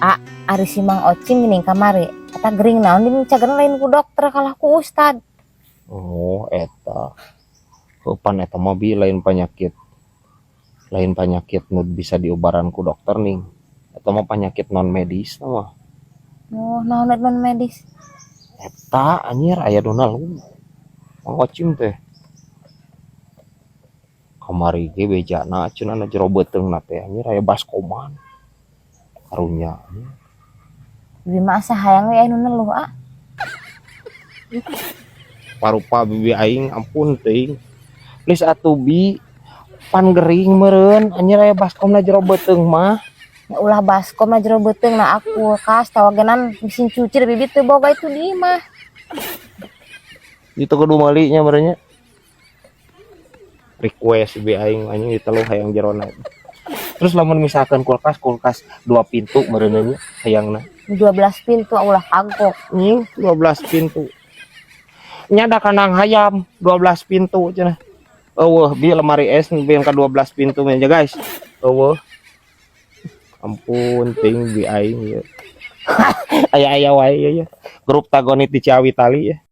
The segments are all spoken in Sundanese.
A, ari si Mang Ocim geuning kamari. Eta gering naon dicageran lain ku dokter kalah ku ustad. Oh, eta. Pan eta mah bi lain penyakit. Lain penyakit nu bisa diobaran ku dokter nih. Eta mah penyakit non medis mah. Oh, naon non medis? Eta anjir aya dona lu. Mang Ocim teh. Kamari ge bejana cenah na jero beuteungna teh anjir aya baskoman. Karunya. Bibi mah asa hayang we anu neluh, ah. Parupa bibi aing ampun teuing. Please atuh bi pan gering meureun anjir aya baskomna jero beuteung mah. Ya ulah baskom na jero beuteung na aku kas tawagenan mesin cuci bibi teu boga itu di imah. Itu kudu meuli nya meureun nya. Request bibi aing anjing diteluh hayang jerona. Terus lamun misalkan kulkas kulkas 2 pintu meureun nya hayangna. 12 pintu ulah kagok. Nying 12 pintu. Nya ada kandang hayam 12 pintu cenah. Eueuh bi lemari es bi ka 12 pintu nya guys. Eueuh. Ampun ting bi aing ieu. Aya-aya wae ieu ya. Grup Tagonit di Ciawi tali ya.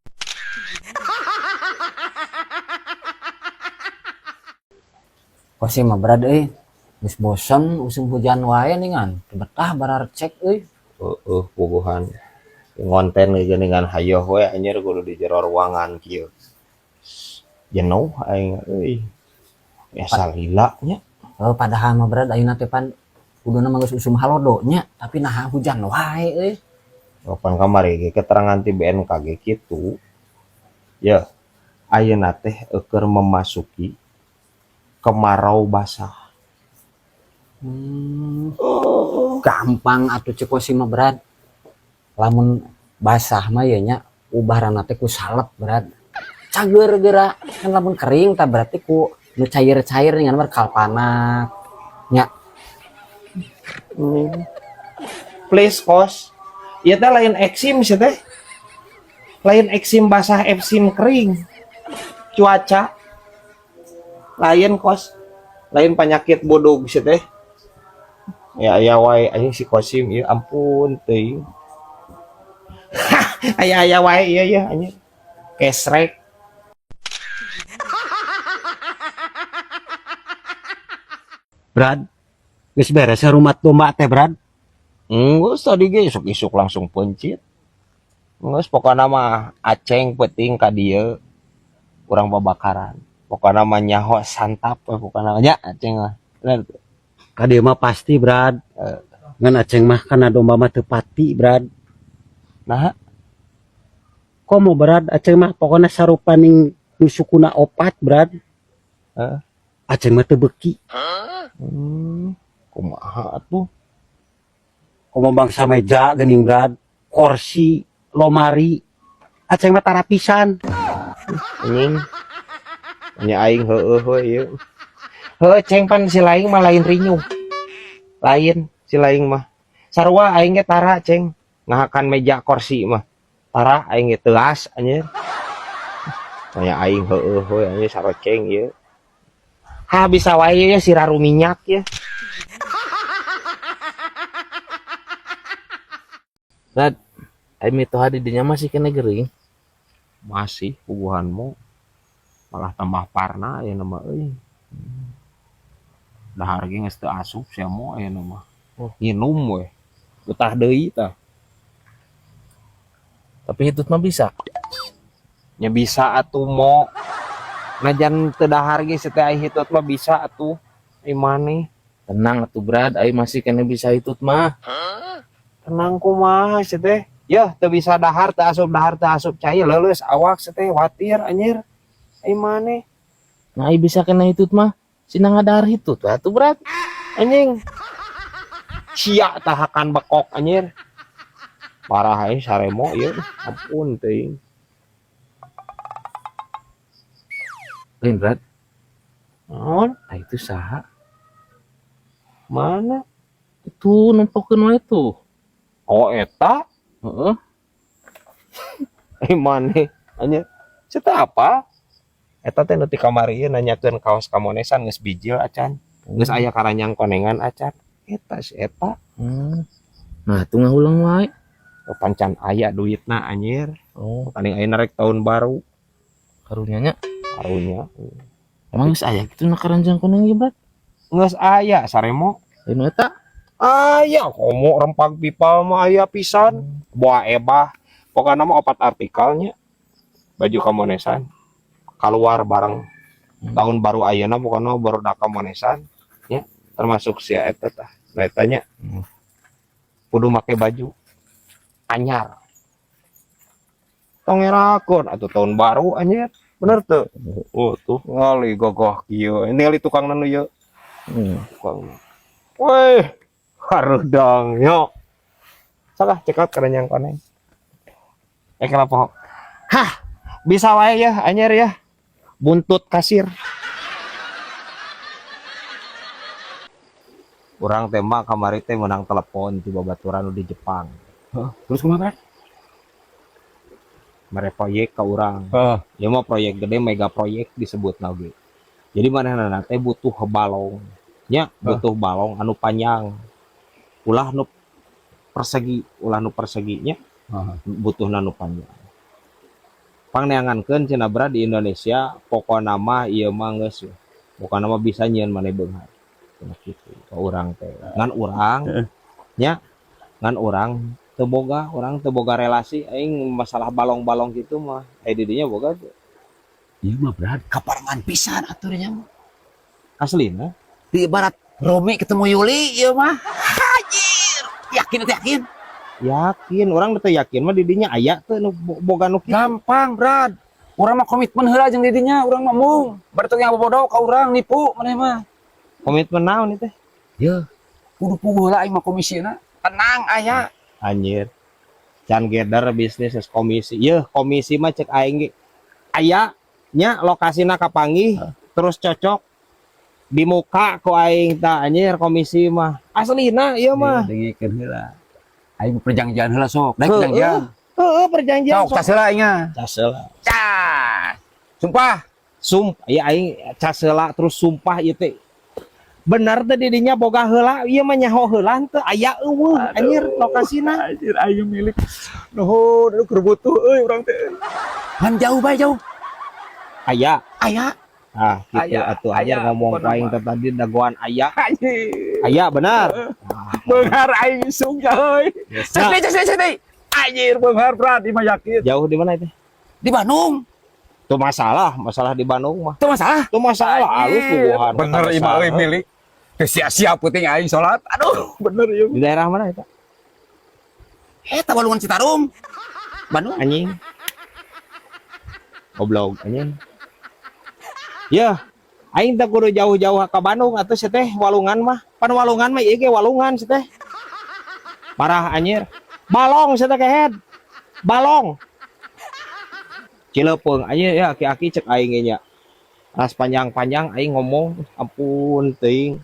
Kosi mah brad euy. Geus bosen musim hujan wae ningan. Betah bararcek euy. Heeh, puguhan. Ngonten ge geuningan hayoh we anjir kudu di jero ruangan kieu. Jenuh aing euy. Biasa lila nya. Oh, padahal mah brad ayeuna teh pan kuduna mah geus usum halodo nya, tapi naha hujan wae euy. Kapan kamari ge keterangan ti BMKG kitu. Ya, ayeuna teh eueur memasuki kemarau basah. Gampang atuh cek kosi mah brad. Lamun basah mah ye nya ubarana teh ku salep brad. Cager geura kan lamun kering tah berarti ku nu cair-cair dengan berkalpanak nya. Please kos. Ieu teh lain eksim sih teh. Lain eksim basah, eksim kering. Cuaca lain kos. Lain penyakit bodog sih teh. Ya aya wae anjing si Kosim ieu ampun teuing. Aya aya wae ieu ya anjing. Kesrek. Brad, geus beres rumah domba teh, Brad? Geus tadi ge isuk-isuk langsung pencit. Geus pokona mah aceng penting ka dieu urang babakaran. Pokona mah nyaho santap we pokona nya aceng mah. Bener teu? Ka dieu mah pasti, Brad. Ngan aceng mah kana domba mah teu pati, Brad. Naha? Komo, Brad, aceng mah pokona sarupaning nu sukuna opat, Brad. Heeh. Aceng mah teu beuki. Kumaha atuh? Komo bangsa meja geuning, Brad, kursi, lomari. Aceng mah tara pisan. Anjing. Nya aing heueuh we ieu. Heueuh ceng pan si laing mah lain rinyuh. Lain si laing mah. Sarua aing ge tara ceng ngahakan meja kursi mah. Tara aing ge teuas anjir. Nya aing heueuh we anjir saroceng ieu. Ha bisa wae ya si raru minyak ya. Brad, aing mitoha di dinya masih kena gering. Masih puguhanmu. Malah tambah parna aya nama euy. Dahar ge geus teu asup sia mo aya nama. Oh. Nginum we. Betah deui tah. Tapi hitut mah bisa. Nya bisa atuh mo. Najan teu dahar ge teh ai hitut mah bisa atuh. Ai maneh. Tenang atuh Brad, ai masih kena bisa hitut mah. Tenang kumaha sia teh. Yeuh teu bisa dahar, teu asup dahar, teu asup cai leuleus awak sia teh watir anjir. Ai maneh. Nah, ai bisa kena hitut mah. Sina ngadahar hitut atuh Brad. Anjing. Sia tahakan bekok anjir. Parah ai saremo ieu. Ampun teuing. Lain Brad. Naon? Nah, itu saha? Mana? Itu nempokeun wae tuh. Oh eta? Heeh. Eh maneh anjir. Cerita apa? Eta teh nu ti kamari ieu nanyakeun kaos kamonesan geus bijil acan. Geus aya karanyang konengan acan. Eta si eta. Nah, tuh ngahulang wae. Pancan aya duitna, anjir. Oh, Paling ayeuna rek tahun baru. Karunya nya. Karunya. Emang geus aya kitu na keranjang koneng ieu, Brad? Geus aya saremo. Lain eta. Aya, komo rempag pipa mah aya pisan. Buah ebah. Pokoknya mah opat artikelnya. Baju kamonesan. Keluar bareng tahun baru ayeuna, pokoknya baru kamonesan ya, termasuk si eta tah. Nah, eta nya. Kudu make baju anyar. Tong ngerakeun atuh tahun baru, anjir. Bener tuh. Oh, tuh. Ngali gogoh kieu. Ningali tukang nu ieu. Tukang. Weh, hareudang yo. Salah cekot keranjang koneng. Eh, kenapa? Hah, bisa wae ya anjir ya. Buntut kasir. Urang teh mah kamari teh menang telepon ti babaturan nu di Jepang. Terus kumaha, Brad? Mere proyek ke urang. Heeh. Ya mah proyek gede, mega proyek disebut lagi. Jadi manehna teh butuh balong. Nya, butuh balong anu panjang. Ulah nu persegi, ulah nu perseginya, butuh nu panjang. Pangneangankeun cenah, Brad, di Indonesia pokona mah ieu mah geus we. Pokona mah bisa nyieun maneh beunghar. Cenah kitu ka urang teh. Ngan urang nya, ngan urang teu boga, urang teu boga relasi aing masalah balong-balong gitu mah. Aya di dinya boga teu? Ieu mah, Brad, Kaparengan pisan atuh nya mah. Aslina. Di ibarat Romi ketemu Yuli ieu mah. Anjir. Yakin atau yakin? Yakin, urang teu yakin mah di dinya aya teu nu boga nu kitu. Gampang, Brad. Urang mah komitmen heula jeung di dinya, urang mah mung. Berarti yang bodoh ka urang nipu maneh mah. Komitmen naon itu? Ye, kudu puguh heula aing mah komisina. Tenang aya. Anjir. Can geder bisnis geus komisi. Yeuh, komisi mah cek aing ge aya nya lokasina kapanggih terus cocok di muka ku aing tah, anjir, komisi mah. Aslina ieu mah. Dengekeun heula. Aing perjanjian heula sok. Daek Heeh. perjanjian. Heeh, perjanjian. Sok cas heula aing nya. Cas heula. Cas. Sumpah. Sumpah, ya aing cas heula terus sumpah ieu teh. Bener teh didinya boga heula, ieu mah nyaho heula teu aya euweuh, anjir, lokasina. Anjir, aing milik. Nuhun, aduh, keur butuh euy urang teh. Ngan jauh bae jauh. Aya. Aya. Ah, gitu Aya, atuh anjir aya, ngomong pokona aing mah. teh tadi dagoan aya. Anjir. Aya benar. Beunghar aing isung ya euy. Cas deui, cas deui, cas deui. Anjir, beunghar, Brad, ieu mah yakin. Jauh di mana itu? Di Bandung. Tuh masalah, masalah di Bandung mah. Itu masalah. Tuh masalah halus puguhan. Bener ieu mah euy milik. Teu sia-sia peuting aing salat. Aduh, bener ieu. Di daerah mana itu? Eh, Walungan Citarum. Bandung. Anjing. Goblok anjing. Ya, aing teh kudu jauh-jauh ke Bandung atuh sia teh walungan mah. Pan walungan mah ieu ge walungan sia teh. Parah anjir. Balong sia teh kehed. Balong. Cileupeng anjir ya, aki-aki cek aing ge nya. Ras panjang-panjang aing ngomong, ampun teuing.